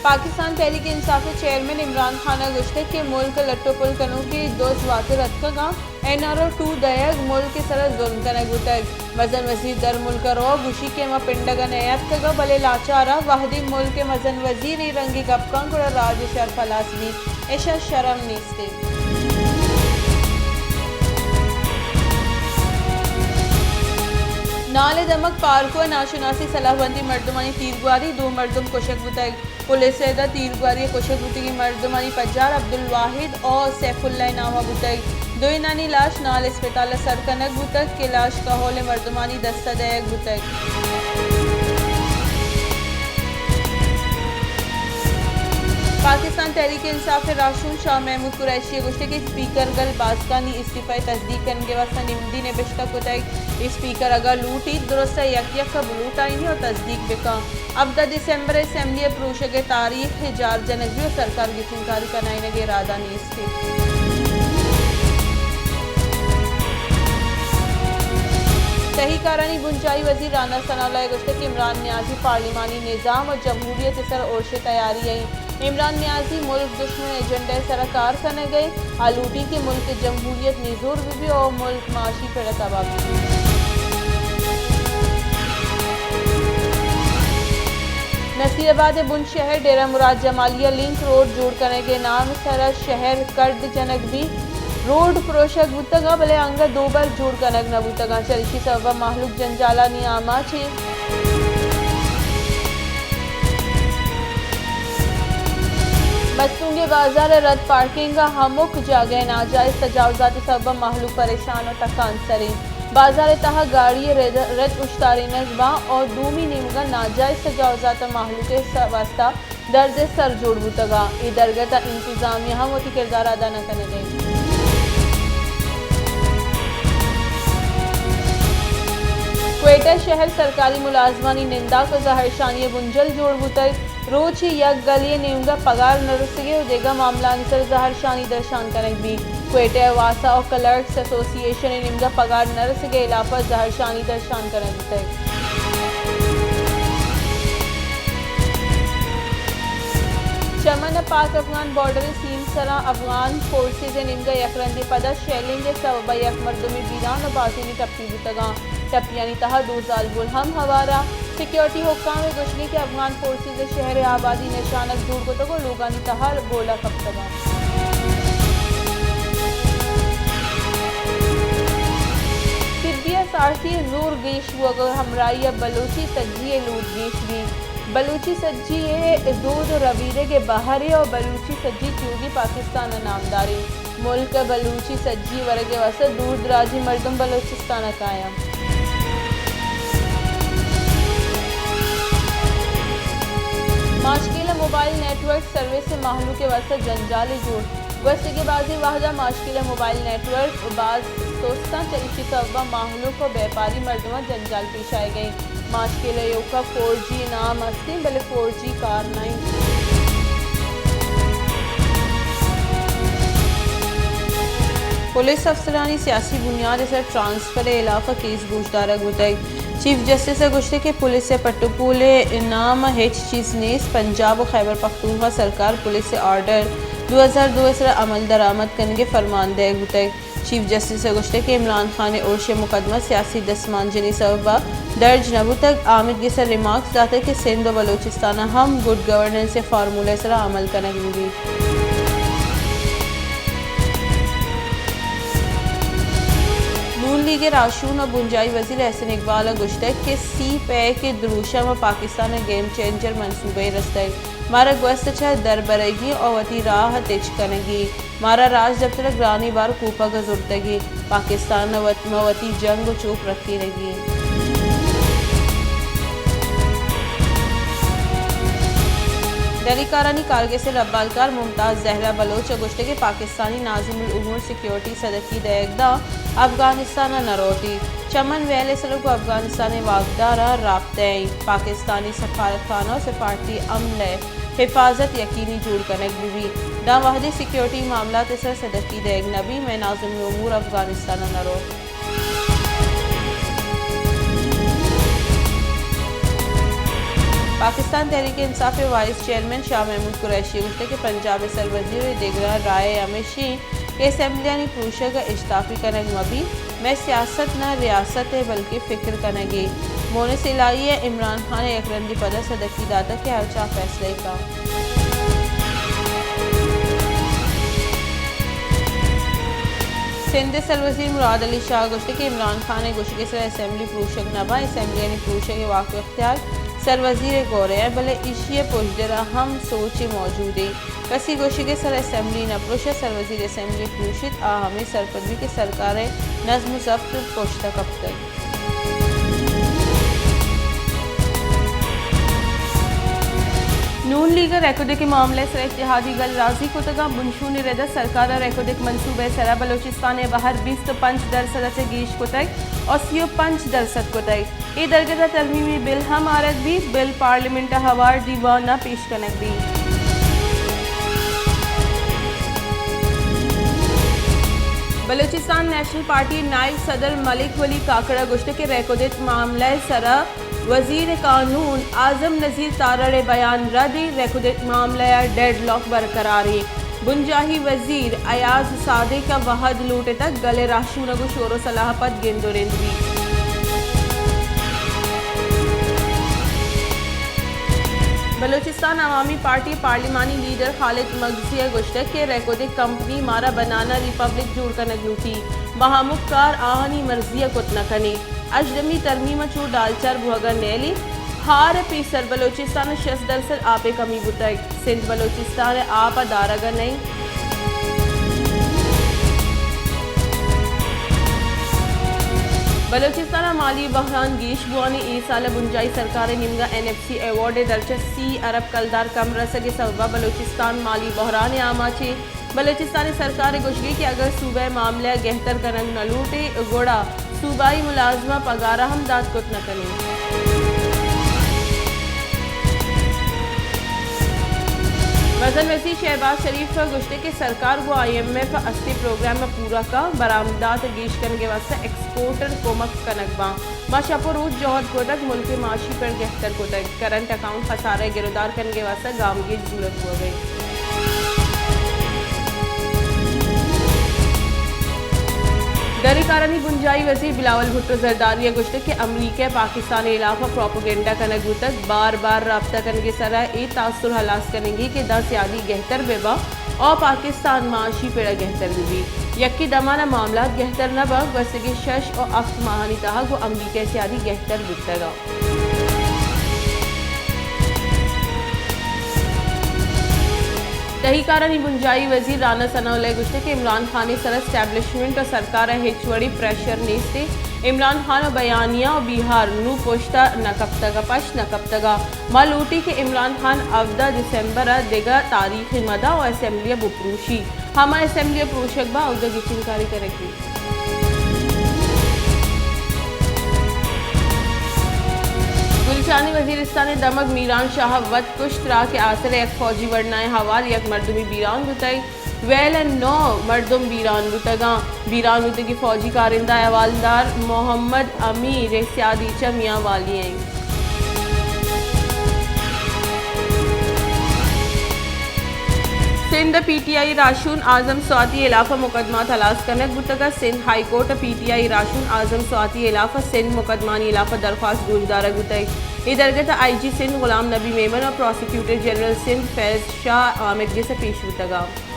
پاکستان تحریک انصاف ءِ چیئرمین عمران خان ءَ گوشتگ کہ ملک ءَ لٹ ءُ پل کنوکیں دز واتر اتکگ اَنت، این آر او ٹو دئیگ ملک ءِ سرا ظلم کنگ بوتگ۔ مزن وزیر در ملک ءَ رو گوشی کہ ما پنڈگ ءَ نیاتکگ بلے لاچار ءَ، وہدے ملک ءِ مزن وزیر اے رنگیں گپ کنت گڑا راج ءِ شرف ہلاس بیت، اشاں شرم نیست۔ نال ءِ دمگ پارکو ءَ ناشناسیں سلاہ بندیں مردمانی تیرگواری، دو مردم کشگ بوتگ۔ پولیس ءِ ادا تیرگواری ءَ کشگ بوتگیں مردمانی پجار عبدالواحد ءُ سیف اللہ ءِ نام ءَ بوتگ۔ دوئینانی لاش نال اسپتال ءَ سر کنگ بوتگ کہ لاش کہول ءِ مردمانی دست ءَ دئیگ بوتگ۔ پاکستان تحریک انصاف ءِ راہشون شاہ محمود قریشی ءَ گوشتگ کہ اسپیکر گل باسکانی استعفی ءِ تصدیق کنگ ءِ واستہ نمدی نبشتہ کتگ۔ اسپیکر اگاں لوٹیت، درستاں یک یک ءَ بلوٹائینی ءُ تصدیق بکن۔ ہبدہ دسمبر ءَ اسمبلی ءِ پروشگ ءِ تاریخ ءَ جار جنگ بیت ءُ سرکار گچینکاری کنائینگ ءِ ارادہ نیست۔ تہی کارانی بنجاہی وزیر رانا ثناء اللہ ءَ گوشتگ کہ عمران نیازی پارلیمانی نظام ءُ جمہوریت ءِ سر ارش ءِ تیاری ءَ اِنت۔ عمران نیازی ملک دشمن ایجنڈا ءِ سرا کار کنگ ءَ، آ لوٹی کہ ملک ءِ جمہوریت نزور بہ بی ءُ ملک معاشی پڑ ءَ تباہ بہ بی۔ نصیر آباد ءِ بن شہر ڈیرہ مراد جمالی ءَ لنک روڈ جوڑ کنگ ءِ نام ءِ سرا شہر کڈ جنگ بی۔ روڈ پروشگ بوتگ ءَ بلے انگہ دوبر جوڑ کنگ نہ بوتگ ءَ، چریشی سبب ءَ مہلوک جنجالانی آماچ اِنت۔ مستونگ ءِ بازار ءِ رد پارکنگ ءَ ہمک جاگہ ءَ ناجائز تجاوزات ءِ سبب ءَ مہلوک پریشان ءُ تکانسر اِنت۔ بازار ءِ تہا گاڑی ءِ رد، رد اوشتارینگ باں ءُ دومی نیمگ ءَ ناجائز تجاوزات ءَ مہلوک ءِ س-، واستہ درد ءِ سر جوڑ بوتگ ءَ، اے درگت ءَ انتظامیہ ہم وتی کردار ءَ ادا نہ کنگ ءَ اِنت۔ کوئٹہ شہر سرکاری ملازمانی ننداک ءُ زہرشانی ءِ بنجل جوڑ بوتگ۔ روچے یک گلی ءِ نیمگ ءَ پگار نہ رسگ ءُ دگہ معاملہانی سر ءَ زہرشانی درشان کنگ بیت۔ کوئٹہ ءِ واسا ءُ کلرکس ایسوسی ایشن ءِ نیمگ ءَ پگار نہ رسگ ءِ ہلاپ ءَ زہرشانی درشان کنگ بوتگ۔ چمن ءِ پاک افغان بارڈر ءِ سیم ءِ سرا افغان فورسز ءِ نیمگ ءَ یک رندے پدا شیلنگ ءِ سبب ءَ یک مردمے بیران ءُ بازینے ٹپی بوتگ اَنت۔ ٹپیانی تہا دو زالبول ہم ہوار اَنت۔ سیکورٹی حکام ءِ گوشگ اِنت کہ افغان فورسز ءَ شہر ءِ آبادی نشانگ جوڑ کتگ ءُ لوگانی تہا گولہ کپتگ اَنت۔ طبی ءِ سارتی ءِ زور گیش بوگ ءِ ہمراہی ءَ بلوچی سجی ءِ لوٹ گیش بیت۔ بلوچی سجی ءِ دود ءُ ربیدگ ءِ بہرے ءُ بلوچی سجی تیوگیں پاکستان ءَ نامداریں۔ ملک ءَ بلوچی سجی ورگ ءِ واستہ دور دراجیں مردم بلوچستان ءَ کایاں۔ ماشکیل ءِ موبائل نیٹ ورک سروس ءِ مہلوک ءِ واستہ جنجالے جوڑ۔ گوستگیں بازیں وہد ءَ ماشکیل ءِ موبائل نیٹ ورک باز سست اَنت، چریشی سبب ءَ مہلوک ءُ بیپاری مردماں جنجال پیش آیگ ءَ اِنت۔ ماشکیل ءِ ایوک ءَ فور جی نام است اِنت، بلے فور جی کار نہ اِنت۔ پولیس افسرانی سیاسی بنیاد ءِ سر ٹرانسفر ءِ ہلاپ ءَ کیس گوشدارگ بوتگ۔ چیف جسٹس ءَ گوشتگ کہ پولیس ءِ پٹ ءُ پول ءِ نام ءَ ہچ چیز نیست، پنجاب ءُ خیبر پختونخوا سرکار پولیس ءِ آرڈر دو ہزار دو ءِ سرا عمل درآمد کنگ ءِ فرمان دئیگ بوتگ۔ چیف جسٹس ءَ گوشتگ کہ عمران خان ءِ ارش ءِ مقدمہ سیاسی دستمانجنی سبب ءَ درج نہ بوتگ۔ آمید گس ءَ ریمارکس داتگ کہ سندھ ءُ بلوچستان ءَ ہم گڈ گورننس ءِ فارمولہ ءِ سرا عمل کنگ بہ بیت۔ نون لیگ ءِ راہشون ءُ بنجاہی وزیر احسن اقبال ءَ گوشتگ کہ سی پیک ءِ دروشم ءَ پاکستان ءَ گیم چینجر منصوبہ یے رستگ۔ مارا گوست چہ دربرگی ءُ وتی راہ ءَ تچک کنگی۔ مارا راجدپتر ءَ گرانیں بار کوپگ ءَ زرتگی۔ پاکستان ءَ وت، ماں وتی جنگ ءُ چوپ رکینگی۔ دری کارانی کارگس ءِ ربالکار ممتاز زہرا بلوچ ءَ گوشتگ کہ پاکستانی ناظم الامور سیکورٹی سدکی دئیگ داں افغانستان ءَ نہ روتی۔ چمن ویل ءِ سرا گوں افغانستان ءِ واکداراں رابطہ ایں۔ پاکستانی سفارتخانہ ءُ سفارتی عملہ ءِ حفاظت یقینی جوڑ کنگ بہ بیت۔ داں وہدے سیکورٹی معاملات ءِ سر سدکی دئیگ نہ بیت، مئے ناظم الامور افغانستان ءَ نہ روت۔ پاکستان تحریک انصاف ءِ وائس چیئرمین شاہ محمود قریشی ءَ گوشتگ کہ پنجاب ءِ سروزیر ءُ دگراں رائے ہمیش اِنت کہ اسمبلیانی پروشگ ءَ اشتاپی کنگ مہ بیت، مئے سیاست نہ ریاست ءِ بلکیں فکر کنگ ءِ۔ مونس الہی ءَ عمران خان ءَ یک رندے پدا سدکی داتگ کہ ہرچ آ فیصلہ ءَ کنت۔ سندھ ءِ سروزیر مراد علی شاہ ءَ گوشتگ کہ عمران خان ءِ گوشگ ءِ سرا اسمبلی پروشگ نہ باں، اسمبلیانی پروشگ ءِ واک ءُ اختیار سروزیر ءِ گور ءَ اِنت، بلے ایشی ءِ پژدر ءَ ہم سوچے موجود اِنت۔ کسی گوشگ ءِ سرا اسمبلی نہ پروشیت، سروزیر اسمبلی پروشیت، آ ہمے سرپد بیت کہ سرکار ءِ نظم ءُ ضبط پشت ءَ کپتگ۔ نون لیگ ءَ ریکوڈک ءِ معاملہ ءِ سرا اتحادی گل راضی کتگ اَنت۔ بنشون ءِ رد ءَ سرکار ءَ ریکوڈک منصوبہ ءِ سرا بلوچستان ءِ بہر بیست ءُ پنچ درسد ءَ چہ گیش کتگ ءُ سی ءُ پنچ درسد کتگ۔ اے درگت ءَ ترمیمی بل ہم آرگ بیت، بل پارلیمنٹ ءَ ہوار دیوان ءَ پیش کنگ بیت۔ بلوچستان نیشنل پارٹی ءِ نائب صدر ملک ولی کاکڑ ءَ گوشتگ کہ ریکوڈک معاملہ ءِ سرا وزیر قانون اعظم نذیر تارڑ ءِ بیان رد اِنت، ریکوڈک معاملہ ءَ ڈیڈ لاک برقرار اِنت۔ بنجاہی وزیر ایاز صادق ءَ وہد لوٹتگ، گل ءِ راہشونگ ءُ شور ءُ صلاح ءَ پد گند ءُ رند بیت۔ بلوچستان عوامی پارٹی ءِ پارلیمانی لیڈر خالد مگسی ءَ گوشتگ کہ ریکوڈک کمپنی مارا بنانا ریپبلک جوڑ کنگ لوٹیت، ما ہمک کار آہانی مرضی ءَ کت نہ کنیں۔ ہژدمی ترمیم ءَ چو ڈالچار بوہگ ءَ نیلی۔ ہار ءِ پیسر بلوچستان ءَ شست درسد آپ ءِ کمی بوتگ۔ سندھ بلوچستان ءِ آپ ءَ دارگ ءَ نہ اِنت۔ بلوچستان ءَ مالی بحران گیش بوان اِنت۔ اے سال ءَ بنجاہی سرکار ءِ نیمگ ءَ این ایف سی ایوارڈ ءِ درچ ءَ سی ارب کلدار کم رسگ ءِ سبب ءَ بلوچستان مالی بحران ءِ آماچ اِنت۔ بلوچستان ءِ سرکار ءِ گوشگ اِنت کہ اگر صوبہ ءِ معاملہ ءَ گہتر کنگ نہ لوٹ ایت، گڑا صوبائی ملازماں پگار ءَ ہم دات کت نہ کنیں۔ مزن وزیر شہباز شریف ءَ گوشتگ کہ سرکار گوں آئی ایم ایف ءِ ہستیں پروگرام ءَ پورا کنت، برآمدات ءِ گیش کنگ ءِ واستہ ایکسپورٹر کمک کنگ باں۔ ما شپ ءُ روچ جہد کتگ، ملک ءِ معاشی پڑ گہتر کتگ، کرنٹ اکاؤنٹ خسارہ ءِ گرودار کنگ ءِ واستہ گامگیج زورگ بوگ ءَ اِنت۔ دری کارانی بنجاہی وزیر بلاول بھٹو زرداری ءَ گوشتگ کہ امریکہ ءَ پاکستان ءِ ہلاپ ءَ پروپیگنڈا کنگ بوتگ، بار بار رابطہ کنگ ءِ سرا اے تاثر ہلاس کنگی کہ داں سیادی گہتر بہ باں ءُ پاکستان معاشی پڑ ءَ گہتر بہ بیت۔ یکے دمان ءَ معاملات گہتر نہ باں، گوستگیں شش ءُ ہفت ماہانی تہا گوں امریکہ ءِ سیادی گہتر بوتگ اَنت۔ دہی کارانی بنجاہی وزیر رانا ثناء اللہ ءَ گوشتگ کہ عمران خان ءِ سرا اسٹیبلشمنٹ ءُ سرکار ءَ ہچ وڑیں پریشر نیست اِنت۔ عمران خان ءِ بیانیہ ءُ بیہار نوں پشت ءَ نہ کپتگ ءُ پشت نہ کپتگ ءَ۔ ما لوٹیں کہ عمران خان ہبدہ دسمبر ءَ دگہ تاریخے مہ دنت ءُ اسمبلی ءَ بپروشیت۔ ہما اسمبلی ءَ پروشگ باں، اودا گچین کاری کنگ بیت۔ بلوچستان ءِ وزیرستان ءِ دمگ میران شاہ ءَ وت کشت، تراک ءِ آسر ءَ یک فوجی ورنائیں ہوار یک مردمے بیران بوتگ، ویل ءَ نو مردم بیران بوتگ اَنت۔ بیران بوتگیں فوجی کارندہ ءُ حوالدار محمد امیر ءِ سیادی چہ میانوالی ءَ اِنت۔ سندھ ءِ پی ٹی آئی راہشون اعظم سواتی ءِ ہلاپ ءَ مقدمات ہلاس کنگ بوتگ اَنت۔ سندھ ہائی کورٹ ءَ پی ٹی آئی راہشون اعظم سواتی ءِ ہلاپ ءَ سند مقدمانی ہلاپ ءَ درخواست گوشدارگ بوتگ۔ اے درگت ءَ آئی جی سندھ غلام نبی میمن ءُ پراسیکیوٹر جنرل سندھ فیض شاہ آمید گس ءَ پیش بوتگ اَنت۔